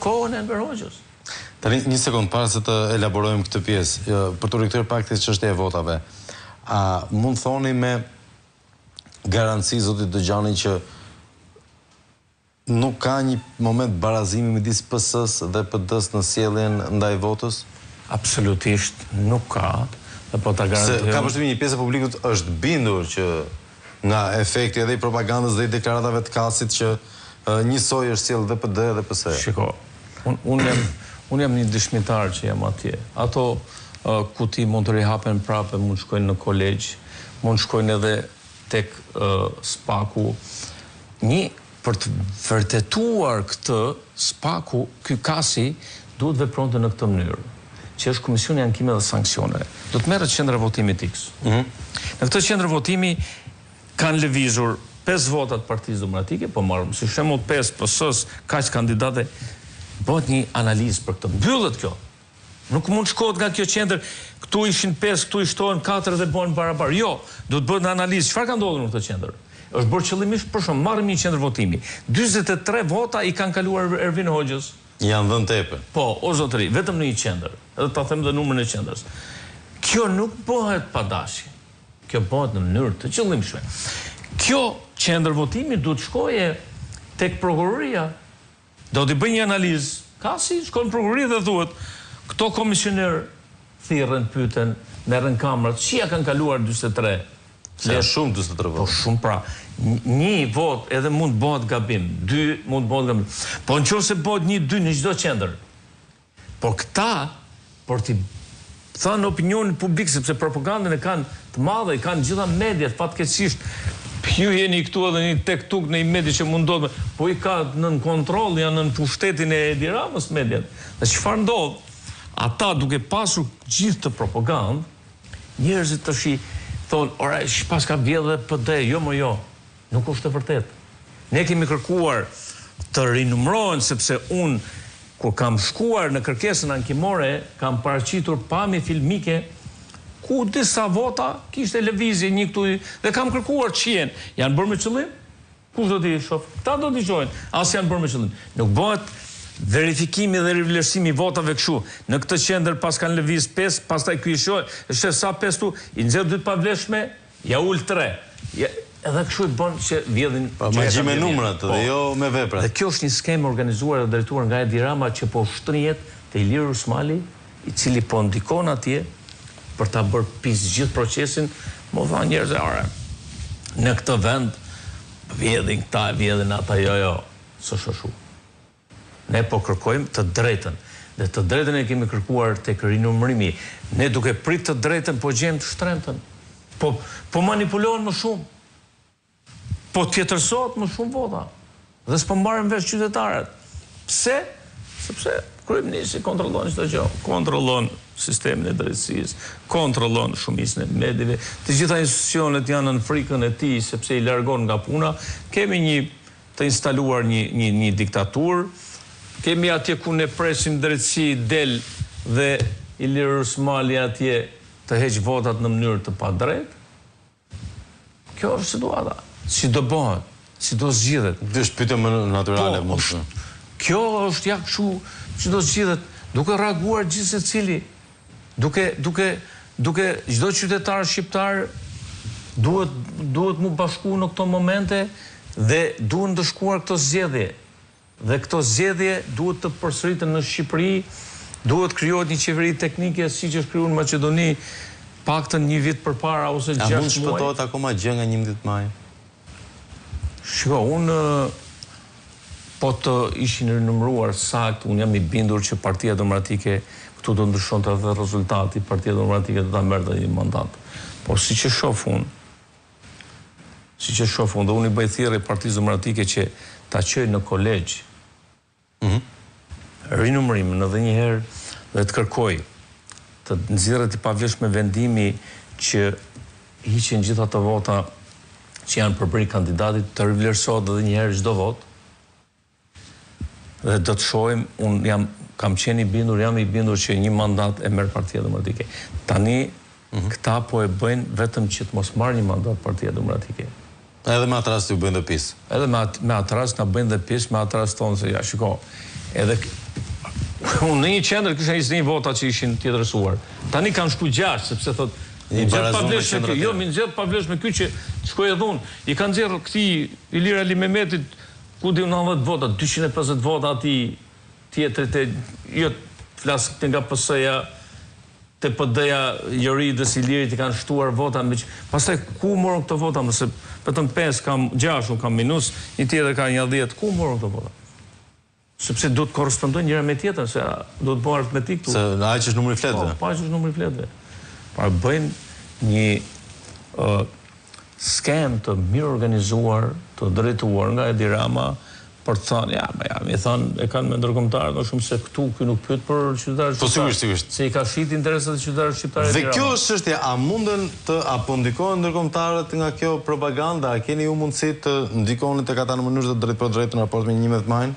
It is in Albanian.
Kohën e Enver Hoxhës. Tani, një sekondë, para se të elaborojmë këtë pjesë, për t'u rikthyer pak te çështja e votave. A mund thoni me garanci zoti Dogjani që nuk ka një moment barazimi midis PS-së dhe PD-së në sjelljen ndaj votës? Absolutisht nuk ka, dhe po ta garantoj. Se kam përshtypjen një pjesë e publikut është bindur që Nga efekti edhe i propagandës dhe i deklaratave të Kasit që njësoj është sjellë dhe PD edhe PS. Shiko, unë unë jam unë jam një dëshmitar që jam atje. Ato kuti mund të rihapen prapë, mund të shkojnë në kolegj, mund të shkojnë edhe tek SPAK-u. Një për të vërtetuar këtë, SPAK-u, ky Kasi duhet të vepronte në këtë mënyrë, që është Komisioni i Ankimeve dhe Sanksioneve. Do të merret qendra e votimit X. Në këtë qendër votimi kanë lëvizur 5 vota të Partisë Demokratike, po marrim si shembull 5 PS-së, kaq kandidatë, bëhet një analizë për këtë. Mbyllet kjo. Nuk mund të shkohet nga kjo qendër, këtu ishin 5, këtu i shtohen 4 dhe bëhen barabar. Jo, duhet bëhet një analizë. Çfarë ka ndodhur në këtë qendër? Është bërë qëllimisht, për shembull, marrim një qendër votimi. 43 vota i kanë kaluar Ervin Hoxhës. Janë dhënë tepër. Po, o zotëri, vetëm në një qendër. Edhe ta them dhe numrin e qendrës. Kjo nuk bëhet pa dashje. Kjo bëhet në mënyrë të qëllimshme. Kjo qendër votimi duhet të shkojë tek prokuroria. Do t'i bëjë një analizë. Kasi shkon në prokurori dhe thuhet, këto komisionerë thirren, pyeten, merren kamerat, si ia kanë kaluar 43? Se janë shumë 43 vota. Po shumë pra. Një votë edhe mund të bëhet gabim, dy mund të bëhet gabim. Po në qoftë se bëhet një, dy në çdo qendër. Por këta, për t'i thënë opinionin publik, sepse propagandën e kanë të madhe, i kanë gjitha mediat, fatkeqësisht, ju jeni këtu edhe një tek tuk në një media që mundohet, po i ka nën kontroll, janë nën pushtetin e Edi Ramës mediat. Dhe çfarë ndodh? Ata duke pasur gjithë këtë propagandë, njerëzit tashi thonë, ore, paska vjedhë dhe PD, jo mo jo. Nuk është e vërtetë. Ne kemi kërkuar të rinumërohen sepse unë kur kam shkuar në kërkesën ankimore kam paraqitur pamje filmike ku disa vota kishte lëvizje një këtu dhe kam kërkuar të shihen. Janë bërë me qëllim? Kush do t'i shohë? Këta do t'i shohin. As janë bërë me qëllim. Nuk bëhet verifikimi dhe rivlerësimi i votave kështu. Në këtë qendër paskan lëviz 5, pastaj ky i shoh, sheh sa 5 këtu, i nxjerr dy të pavlefshme, Ja ul tre. Ja, edhe kështu i bën që vjedhin. Po magji me numrat dhe jo me veprat. Dhe kjo është një skemë e organizuar dhe drejtuar nga Edi Rama që po shtrihet te Ilir Rusmali, i cili po ndikon atje për ta bërë pis gjithë procesin, më thanë njerëz ore. Në këtë vend vjedhin këta, vjedhin ata, jo, jo, s'është ashtu. Ne po kërkojmë të drejtën. Dhe të drejtën e kemi kërkuar tek rinumërimi. Ne duke prit të drejtën po gjejmë të shtremtën. Po po manipulohen më shumë. Po tjetërsohet më shumë vota. Dhe s'po marrin vesh qytetarët. Pse? Sepse kryeministri kontrollon çdo gjë, kontrollon sistemin e drejtësisë, kontrollon shumicën e medieve, të gjitha institucionet janë nën frikën e tij sepse i largon nga puna. Kemi një të instaluar një një një diktaturë, kemi atje ku ne presim drejtësi del dhe Ilir Rusmali atje të heq votat në mënyrë të padrejtë. Kjo është situata. Si do bëhet? Si do zgjidhet? Kjo është pyetja më natyrale po, mund të. Kjo është ja kështu si do zgjidhet, duke reaguar gjithsecili. Duke duke duke çdo qytetar shqiptar duhet duhet mu bashku në këto momente dhe duhen ndëshkuar këto zgjedhje. Dhe këto zgjedhje duhet të përsëriten në Shqipëri, duhet krijohet një qeveri teknike siç është krijuar në Maqedoni paktën një vit përpara ose 6 muaj. A mund të shpëtohet akoma gjë nga 11 maji? Shiko, unë po të ishin rinumëruar saktë, unë jam i bindur që Partia Demokratike këtu do ndryshonte edhe rezultati, Partia Demokratike do ta merrte një mandat. Por siç e shoh unë, siç e shoh unë dhe unë i bëj thirrje Partisë Demokratike që ta çojë në kolegj rinumërimin edhe një herë dhe të kërkojë të nxirret i pavlefshme vendimi që hiqen gjithë ato vota që janë përbri kandidatit, të rivlerësohet edhe një herë çdo votë dhe do të shohim, unë jam kam qenë i bindur, jam i bindur që një mandat e merr Partia Demokratike. Tani këta po e bëjnë vetëm që të mos marrë një mandat Partia Demokratike. Edhe me atë rast ju bëjnë dhe pis. Edhe me atë, me atë rast na bëjnë dhe pis, me atë rast thonë se ja shiko. Edhe unë në një qendër kisha 21 vota që ishin tjetërsuar. Tani kanë shku 6, sepse thotë, I nxjerr barazon me pavlefshme qendrat ky, jo, tjera. mi nxjerr pavlefshme ky që të shkojë edhe unë. I kanë nxjerrë këtij Ilir Alimemetit, ku di unë 90 vota, 250 vota atij tjetrit e jo flas këtë nga PS-ja, te PD-ja Joridës Ilirit i kanë shtuar vota me që... Pastaj ku morën këto vota, mëse vetëm 5 kam 6 unë kam minus, një tjetër ka një 10, ku morën këto vota? Sepse duhet të korrespondojnë njëra me tjetrën, se duhet të bëhet aritmetik këtu. Se aq është numri i fletëve. Po, po aq është numri i fletëve. Pra bëjnë një ë skemë të mirë organizuar, të drejtuar nga Edi Rama për të thënë, ja, ma ja, mi thënë, e kanë me ndërkombëtarët më shumë se këtu ky nuk pyet për qytetarët Po shqiptarë. sigurisht, sigurisht. Se i ka shit interesat e qytetarëve shqiptarë Dhe Edi kjo Rama. është çështja, a munden të apo ndikohen ndërkombëtarët nga kjo propaganda? A keni ju mundësi të ndikoni tek ata në mënyrë të drejtpërdrejtë në raport me 11 majin?